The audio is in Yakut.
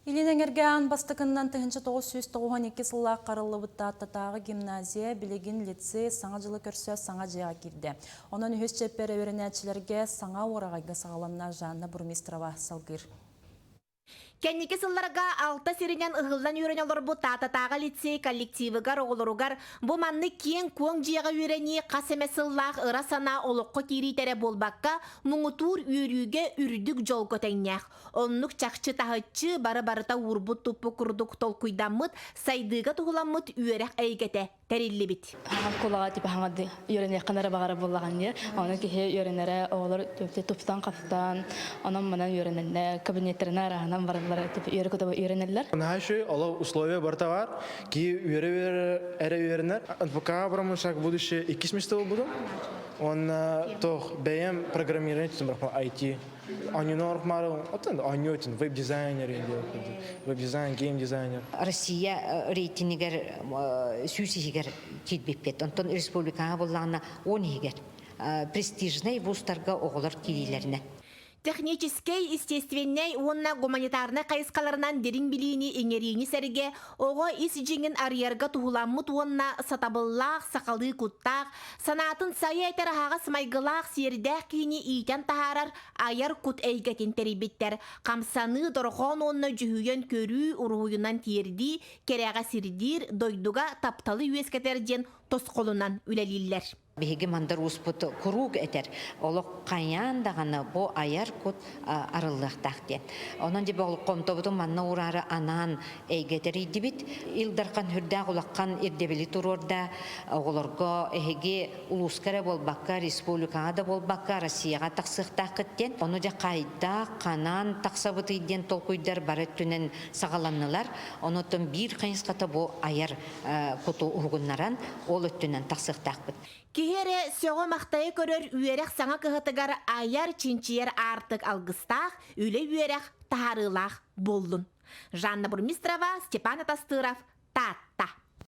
Илин эҥэргэ аан бастакыннан 1992 сыллаах харыллыбыт Тааттатааҕы гимназия билигин лицей Саҥа дьылы көрсө саҥа дьиэҕэ киирдэ. Онон үһүс чэппиэр үөрэнээччилэргэ саҥа уораҕайга саҕаланна Жанна Бурмистрова салгыыр. Кэнники сылларга алта сиринэн ыһыллан үөрэнэ олорбут Таататааҕы лицей коллективыгар оҕолоругар бу маннык киэҥ-куоҥ дьиэҕэ үөрэнии хас эмэ сыллаах ыра санаа олоххо киириитэ эрэ буолбакка, муҥутуур үөрүүгэ үрдүк дьолго тэҥнээх. Оннук чахчы таһыччы бары-барыта уурбут-туппут курдук толкуйдаммыт, сайдыыга туһуламмыт үөрэх эйгэтэ тэриллибит. Кулаҕа типа хаҥады үөрэниэххин эрэ баҕара буоллаҕын дии. Ону киһи үөрэнэрэ оҕолор тупсан-хаптан, онон-манан үөрэнэллэр, кабинеттарына арааһынан бараллара типа үөрэ-көтө үөрэнэллэр. Наһаа үчүгэй, олох условия барыта баар. Киһи үөрэ-үөрэ эрэ үөрэнэр. НПК бараммын будущее иккис место буолбутум. Уонна туох бэйэм программирование IT. Оонньууну оҥорохмаары оттон оонньуу этин веб-дизайнер веб-дизайн, гейм-дизайнер. Россия рейтинигэр сүүс иһигэр киирбиппит. Онтон республикаҕа буллаҕына 10 иһигэр престижнэй вузтарга оҕолор киириилэринэн. Техническэй, естественнэй уонна гуманитарнай хайысхаларынан дириҥ билиини иҥэриини сэргэ оҕо ис дьиҥин арыйарга туһуламмыт уонна сатабыллаах, сахалыы куттаах, санаатын сайа этэр аһаҕас майгылаах, сиэрдээх киһини иитэн таһаарар айар кут эйгэтин тэрийбиттэр. Хамсаныы, дорҕоон уонна дьүһүйэн көрүү уруһуйунан тиэрдии, кэрэҕэ сирдиир, дойдуга тапталы үөскэтэр диэн тосхолунан үлэлииллэр. Биһиги Мандар Ууспут куруук этэр, олох хайаан даҕаны бу айар кут арыллыахтаах диэн. Онон дьэ болҕомтобутун манна уураары анаан эйгэ тэрийдибит. Ил Дархан үрдээх улахан ирдэбили туруорда. Оҕолорго эһиги улууска эрэ буолбакка, республикаҕа да буолбакка, Россияҕа тахсыахтааххыт диэн. Ону дьэ хайдах, ханаан тахсабытый диэн толкуйдар бары өттүнэн саҕаланнылар. Онуттан биир хайысхата бу айар куту уһугуннаран, ол өттүнэн тахсыахтаахпыт. Киһи эрэ сөҕө-махтайа көрөр үөрэх саҥа кыһатыгар айар, чинчийэр аартык алгыстаах, үлэ-үөрэх таһаарыылаах буоллун. Жанна Бурмистрова, Степан Атастыров, Таатта.